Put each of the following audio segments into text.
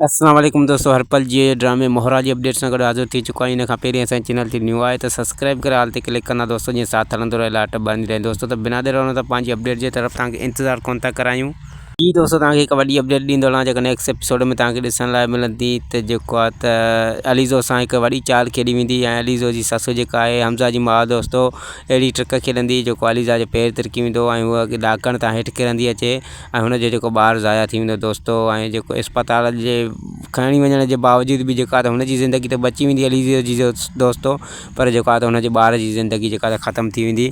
اسلام عليڪم دوستو هر پل جي ڊرامي مهرا جي اپڊيٽ سان گڏ حاضر ٿي چڪا آهيون ان کان پهرين اسان جي چينل تي نيو آهي ته سبسڪرائب ڪري آل تي ڪلڪ ڪندا دوستو جيئن ساٿ هلندو رهي لاٽ ٻرندي رهي دوستو ته بنا دير ته پنهنجي اپڊيٽ جي طرف توهان کي انتظار ڪون ٿا ڪرايون. جي دوستو توهان کي هڪ وڏي اپڊيٽ ڏيندو هلان جيڪا نيڪسٽ ايپيسوڊ ۾ توهان کي ڏسڻ لاء ملندي ته جيڪو آهي ته عليزو سان هڪ وڏي چال کيڏي ويندي ۽ عليزو جي سس جيڪا آهي حمزه جي ماء دوستو اهڙي ٽرڪ کيڏندي جيڪو عليزا جو پير ترڪي ويندو ۽ هوء ڏاڪڻ تان هيٺ ڪرندي اچي ۽ هن جو جيڪو ٻار ضايع ٿي ويندو دوستو ۽ جيڪو اسپتال جي کڻي وڃڻ جي باوجود به جيڪا ته هن جي زندگي ته بچي ويندي علي جي دوستو پر جيڪو آهي ته هن جي ٻار جي زندگي جيڪا ته ختم ٿي ويندي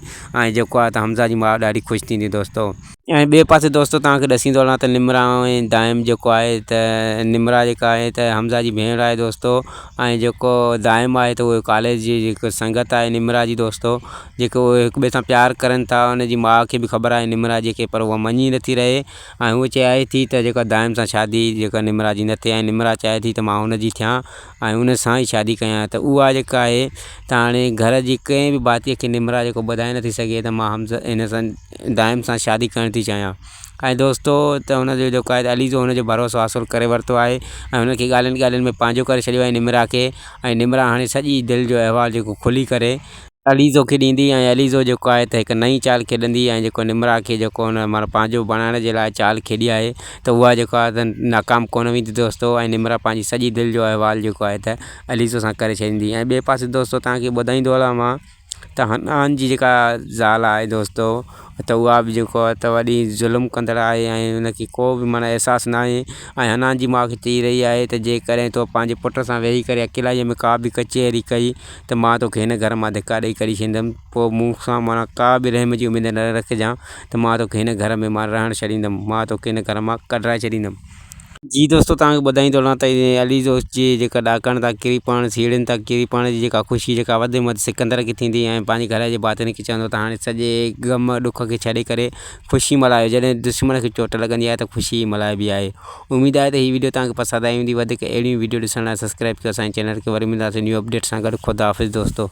۽ جيڪو آهي ته حمزه جي ماء ڏاڍي خوش ٿيندي دوستو. ۽ ٻئي پاسي دوستو توهان کي ڏسيندو هلان ته نمرا ۽ دائم جيڪو آهي ته نمرا جيڪا آهي ته حمزه جي ڀيڻ آهي دوستو ۽ جيڪو دائم آهي ته اهو ڪاليج جي جيڪو سنگت آهي نمرا جي دوستو جيڪو اهي هڪ ٻئي سان پيار ڪرن ٿا ان جي ماء کي به خبر آهي نمرا جي کي پر اها مڃي نٿي رهي ۽ هوء چاهي ٿي ته جيڪا دائم سان شادي جيڪا نمرا جي نه ٿئي ۽ نمرا چاهي ٿي ته مان هن جي ٿيان ۽ ان سان ئي شادي ڪيان ته اها جيڪا آهي ته هاڻي گهر جي ڪنهن به ڀاتيء کي نمرا جيڪو ٻڌائي نٿي سگهي ته مان حمزه هن سان دائم سان شادي ڪرڻ ٿي چاهيان ۽ دوستو ته هن جو جيڪو آهي علي جو هن جو ڀروسو حاصل ڪري ورتو آهي ۽ هن کي ڳالهين ڳالهين ۾ پنهنجو ڪري ڇڏيو آهي نمرا کي ۽ نمرا هاڻي سڄي دل جو احوال جيڪو کلي ڪري عليزو کي ڏيندي ۽ عليزو جيڪو آهي ته هڪ نئين چال کيڏندي ۽ جيڪو نمرا کي جيڪو هن معنيٰ پنهنجو بڻائڻ جي لاء چال کيڏي آهي ته اها جيڪو آهي ته ناڪام ڪونه ويندي دوستو ۽ نمرا پنهنجي سڄي دل جو احوال جيڪو آهي ته عليزو سان ڪري ڇڏيندي ۽ ٻئي پاسي دوستو توهان کي ٻڌائيندو هلان مان ته حنان جي جيڪا زال آهي دوستو ته اها به جيڪو آهي ته وڏي ظلم ڪندڙ آهي ۽ ان کي ڪو به معنيٰ احساس نه آهي ۽ حنان جي ماء کي چئي رهي آهي ته جيڪڏهن تو پنهنجي پٽ سان ويهي ڪري اڪيلائيء ۾ ڪا به ڪچهري ڪئي ته مان توکي هن گهر مان ڌڪا ڏئي ڪڍي ڇڏيندم پوء مون سان معنيٰ ڪا به رحم جي اميد نه رکجان ته مان توکي هن گهر ۾ مان رهڻ ڇڏيندم مان توکي هن گهر مان ڪڍرائي ڇڏيندم. جي دوستو توهان کي ٻڌائيندو هلان ته علي دوست جي جيڪا ڏاڪڻ تان ڪري پوڻ سيڙهين تان ڪري پوڻ جي جيڪا خوشي جيڪا وڌ ۾ وڌ سڪندر کي ٿيندي ۽ پنهنجي گهر جي ڀاتين کي چوندو ته هاڻي سڄي غم ڏک کي ڇڏي ڪري خوشي ملهايو جڏهن دشمن کي چوٽ لڳندي آهي ته خوشي ئي ملهائبي آهي اميد آهي ته هي وڊيو توهان کي پسند آئي هوندي وڌيڪ اهڙيون وڊيو ڏسڻ لاء سبسڪرائب ڪيو اسان جي چينل کي وري ملنداسين نيو اپڊيٽ سان گڏ خدا حافظ دوستو.